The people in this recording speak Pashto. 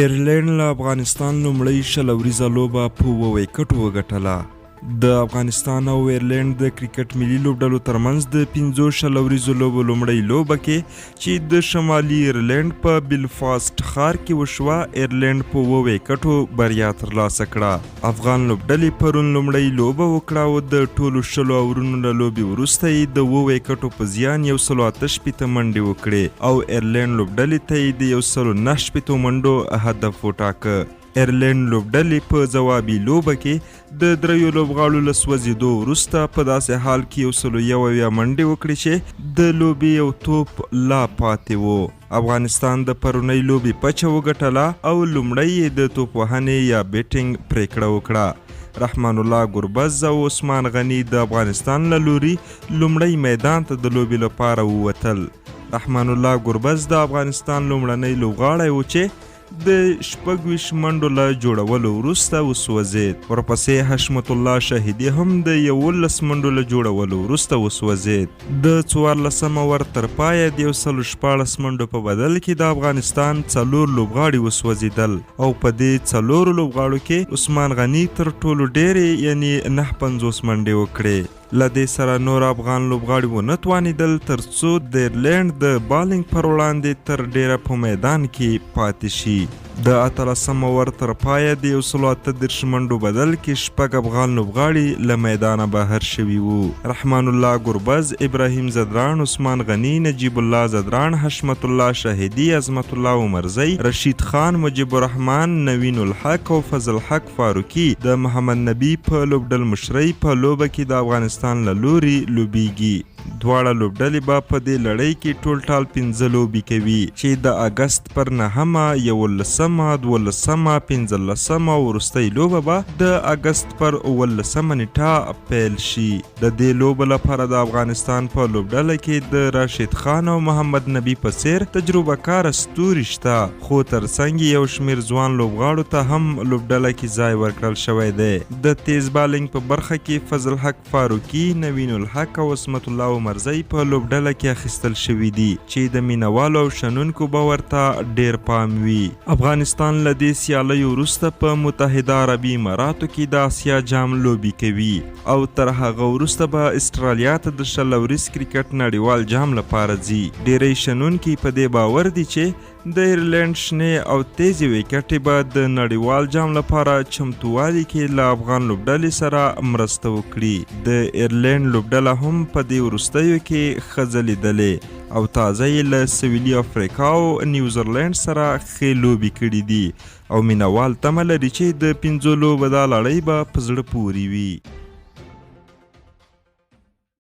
ایرلنډ له افغانستان لومړۍ 20 اوریزه لوبه په 7 ویکټو وګټله. د افغانستان او ایرلنډ د کرکټ ملي لوبډلو ترمنځ د 5 20 اوریزو لوبو لومړۍ لوبه کې چې د شمالي ایرلنډ په بلفاست ښار کې وشوه، ایرلنډ په 7 ویکټو بریا ترلاسه کړه. افغان لوبډلې پرون لومړۍ لوبه وکړه او د ټولو 20 اورونو له لوبې وروسته یې د 7 ویکټو په زیان 168 منډې وکړې او ایرلنډ لوبډلې ته یې د 169 منډو هدف وټاکه. ایرلنډ لوبډلې په ځوابي لوبه کې د دریو لوبغاړو له سوځېدو وروسته په داسې حال کې 171 منډې وکړې چې د لوبې یو توپ لا پاتې و. افغانستان د پرونۍ لوبې پچه وګټله او لومړی یې د توپ وهنې یا بیټینګ پرېکړه وکړه. رحمان الله ګربز او عثمان غني د افغانستان له لوري لومړی میدان ته د لوبې لپاره ووتل. رحمان الله ګربز د افغانستان لومړنی لوبغاړی و چې د 26 منډو له جوړولو وروسته وسوځید. ورپسې حشمت الله شهیدي هم د 11 منډو له جوړولو وروسته وسوځید. د 14 اور تر پایه د 116 منډو په بدل کې د افغانستان 4 لوبغاړي وسوځیدل او په دې 4 لوبغاړو کې عثمان غني تر ټولو ډېرې یعنی 59 منډې وکړې. له دې سره نور افغان لوبغاړي ونه توانېدل ترڅو د ایرلنډ د بالینګ پر وړاندې تر ډېره په میدان کې پاتې شي. د 18 اور تر پایه د 138 منډو بدل کې 6 افغان لوبغاړي له میدانه بهر شوي وو. رحمان الله ګربز، ابراهیم ځدراڼ، عثمان غني، نجیب الله ځدراڼ، حشمت الله شهیدي، عظمت الله عمرزی، رشید خان، مجیب الرحمن، نوین الحق او فضل حق فاروقي د محمد نبي په لوبډل مشرۍ په لوبه کې د افغانستان له لوري لوبیږي. دواړه لوبډلې به په دې لړۍ کې ټولټال 5 لوبې کوي چې د اګست پر 9مه، 11مه، 12مه، 15مه او وروستۍ لوبه به د اګست پر 17مه نیټه پیل شي. د دې لوبو لپاره د افغانستان په لوبډله کې د راشد خان او محمد نبي په څیر تجربه کاره ستوري شته، خو ترڅنګ یو شمېر ځوان لوبغاړو ته هم لوبډله کې ځای ورکړل شوی دی. د تیز بالینګ په برخه کې فضل حق فاروقي، نوین الحق او عصمت الله عمرزی په لوبډله کې اخیستل شوي دي چې د مینوالو او شنونکو به ورته ډیر پام وي. افغانستان له دې سیالیو وروسته په متحده عربي اماراتو کې د اسیا جام لوبې کوي او تر هغه وروسته به استرالیا ته د 20 اوریز کرکټ نړیوال جام لپاره ځي. ډیری شنونکي په دې باور دي چې د ایرلنډ شنې او تیزې ویکټې به د نړیوال جام لپاره چمتووالي کې له افغان لوبډلې سره مرسته وکړي. د ایرلنډ لوبډله هم په دې وروستیو کې ښه ځلېدلې او تازه یې له سویلي افریقا او نیوزیلنډ سره ښې لوبې کړې دي او مینهوال تمه لري چې د 5 لوبو دا لړۍ به په زړه پورې وي.